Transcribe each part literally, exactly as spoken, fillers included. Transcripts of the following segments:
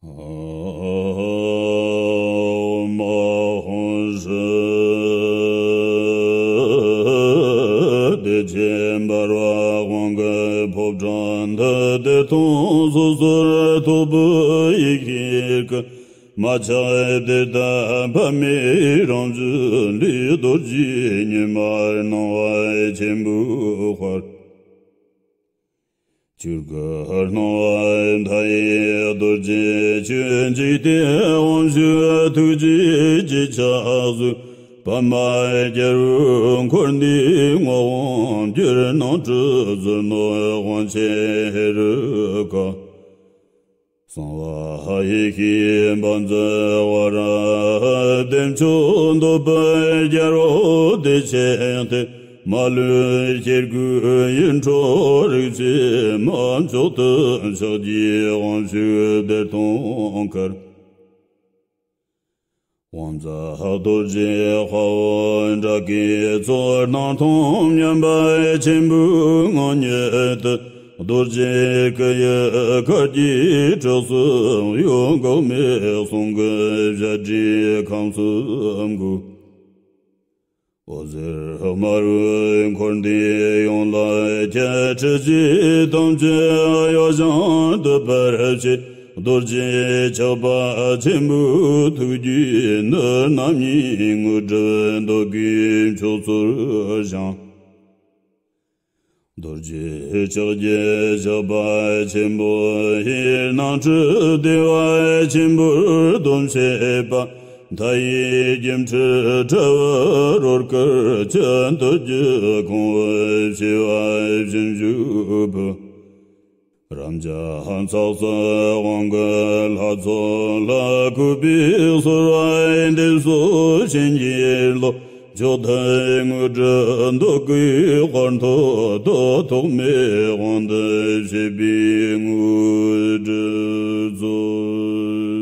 ཨོཾ་ཨཱཿཧཱུྃ་ཧྲཱིཿ་བདེ་ཆེན་འབར་བ་དབང་གི་ཕོ་བྲང་འདི། གཏེར་སྟོང་སོ་སོར་ཐོགས་པའི་ཡེ་ཤེས་ཀྱི། མ་ཆགས་གཏེར་བདག་པདྨའི་རང་བཞིན་ལས། རྡོ་རྗེ་ཉི་མ་སྣང་བ་ཆེན་པོའི་དཔལ། ཆོས་སྐུ་སྣང་བ་མཐའ་ཡས་རྡོ་རྗེ་ཆོས། འཇིག་རྟེན་དབང་ཕྱུག་ཐུགས་རྗེའི་ཕྱག་བཟོ། པདྨ་རྒྱལ་པོས་འཁོར་འདས་བསྔོ་བ་བསྒྱུར། སྣང་སྤྲུལ་ཟིལ་གནོན་དབང་ཆེན་ཧེ་རུ་ཀ། གསང་བ་ཡེ་ཤེས་དཔལ་མཛད་ཝཱ་ར་ཧ། བདེ་མཆོག་འདོད་པའི་རྒྱལ་པོ་བདེ་ཆེན་ཏེ། མ་ལུས་སྐྱེ་དགུའི་ཡིད་འཕྲོག་རིག་བྱེད་མ། མཆོག་ཏུ་ཕྱག་བགྱིའི་དབང་ཕྱུག་གཏེར་སྟོང་དཀར། དབང་མཛད་རྡོ་རྗེ་དཔའ་བོ་ཌཱ་ཀིའི་ཚོགས། སྣང་སྟོང་མཉམ་པ་ཆེན་པོའི་ངང་ཉིད་དུ། རྡོ་རྗེ་སྐུ་ཡི་གར་གྱིས་གྲིབ་སོ་གཡོ། འགག་མེད་གསུང་གི་བཞད་སྒྲས་ཁམས་གསུམ་གོས། འོད་ཟེར་དམར་པོས་འཁོར་འདས་ཡོངས་ལ་ཁྱབ། འཁྲུལ་ཞིག་ཐམས་ཅད་གཡོ་ཞིང་སྟོབས་པར་བྱེད། རྡོ་རྗེ་ཆགས་པ་ཆེན་པོའི་ཐུགས་རྒྱུད་ནི། རྣམ་གཉིས་དངོས་གྲུབ་འདོད་དགུའི་མཆོག་སྩོལ་ཞིང་། རྡོ་རྗེ་ལྕགས་ཀྱུ་ཞགས་པ་ཆེན་པོ་ཡིས། སྣང་སྤྲུལ་བདེ་བ་ཆེན་པོའི་སྡོམ་བྱེད་པ། མཐའ་ཡས་སྒྱུ་འཕྲུལ་དྲྭ་བའི་རོལ་གར་ཅན། བསྟོད་རྒྱུད་གོང་བུ་བྱེ་བ་བཞིན་བཞུགས་པའི། རབ་འབྱམས་ཚོགས་གསོག་དབང་གི་ལྷ་ཚོགས་ལ། གུས་པས་གསོལ་བ་འདེབས་སོ་བྱིན་གྱིས་རློབས། མཆོག་ཐུན་དངོས་གྲུབ་འདོད་དགུའི་དཔལ་མཐོ་སྟོབས། ཐོགས་མེད་དབང་དུ་བྱེད་པའི་དངོས་གྲུབ་སྩོལ།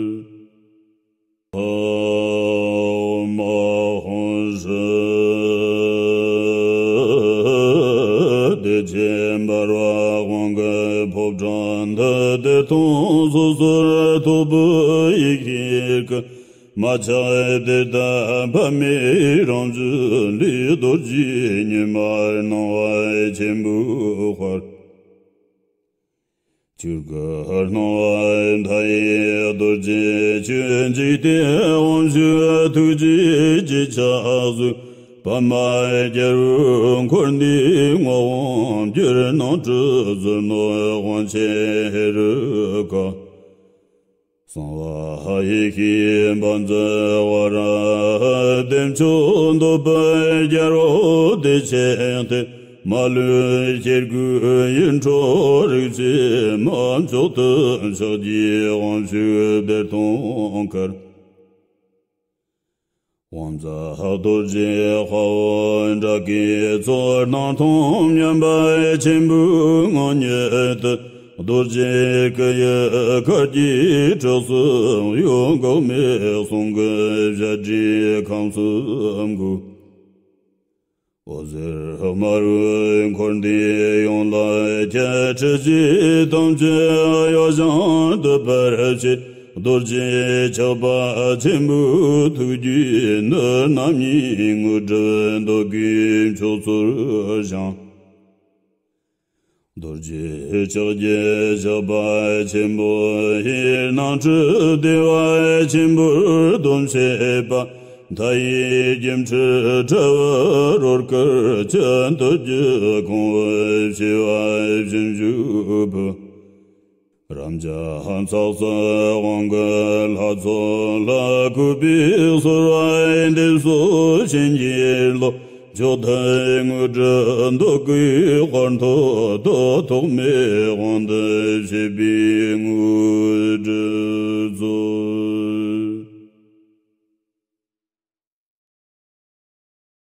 ཨོཾ་ཨཱཿཧཱུྃ་ཧྲཱིཿ་བདེ་ཆེན་འབར་བ་དབང་གི་ཕོ་བྲང་འདི། གཏེར་སྟོང་སོ་སོར་ཐོགས་པའི་ཡེ་ཤེས་སྐུ། མ་ཆགས་གཏེར་བདག་པདྨའི་རང་བཞིན་ལས། རྡོ་རྗེ་ཉི་མ་སྣང་བ་ཆེན་པོའི་དཔལ། ཆོས་སྐུ་སྣང་བ་མཐའ་ཡས་རྡོ་རྗེ་ཆོས། འཇིག་རྟེན་དབང་ཕྱུག་ཐུགས་རྗེའི་ཕྱག་བཟོ། པདྨ་རྒྱལ་པོས་འཁོར་འདས་བསྔོ་བ་བསྒྱུར། སྣང་སྤྲུལ་ཟིལ་གནོན་དབང་ཆེན་ཧེ་རུ་ཀ། གསང་བ་ཡེ་ཤེས་དཔལ་མཛད་ཝཱ་ར་ཧ། བདེ་མཆོག་འདོད་པའི་རྒྱལ་པོ་བདེ་ཆེན་ཏེ། མ་ལུས་སྐྱེ་དགུའི་ཡིད་འཕྲོག་རིག་བྱེད་མ། མཆོག་ཏུ་ཕྱག་བགྱིའི་དབང་ཕྱུག་གཏེར་སྟོང་དཀར། དབང་མཛད་རྡོ་རྗེ་དཔའ་བོ་ཌཱ་ཀིའི་ཚོགས། སྣང་སྟོང་མཉམ་པ་ཆེན་པོའི་ངང་ཉིད་དུ། རྡོ་རྗེ་སྐུ་ཡི་གར་གྱིས་གྲིབ་སོ་གཡོ། འགག་མེད་གསུང་གི་བཞད་སྒྲས་ཁམས་གསུམ་གོས། འོད་ཟེར་དམར་པོས་འཁོར་འདས་ཡོངས་ལ་ཁྱབ། འཁྲུལ་ཞིག་ཐམས་ཅད་གཡོ་ཞིང་སྟོབས་པར་བྱེད། རྡོ་རྗེ་ཆགས་པ་ཆེན་པོའི་ཐུགས་རྒྱུད་ནི། རྣམ་གཉིས་དངོས་གྲུབ་འདོད་དགུའི་མཆོག་སྩོལ་ཞིང་། རྡོ་རྗེ་ལྕགས་ཀྱུ་ཞགས་པ་ཆེན་པོ་ཡིས། སྣང་སྤྲུལ་བདེ་བ་ཆེན་པོའི་སྡོམ་བྱེད་པ། མཐའ་ཡས་སྒྱུ་འཕྲུལ་དྲྭ་བའི་རོལ་གར་ཅན། བསྟོད་རྒྱུད་གོང་བུ་བྱེ་བ་བཞིན་བཞུགས་པའི། རབ་འབྱམས་ཚོགས་གསོག་དབང་གི་ལྷ་ཚོགས་ལ། གུས་པས་གསོལ་བ་འདེབས་སོ་བྱིན་གྱིས་རློབས། མཆོག་ཐུན་དངོས་གྲུབ་འདོད་དགུའི་དཔལ་མཐོ་སྟོབས། ཐོགས་མེད་དབང་དུ་བྱེད་པའི་དངོས་གྲུབ་སྩོལ།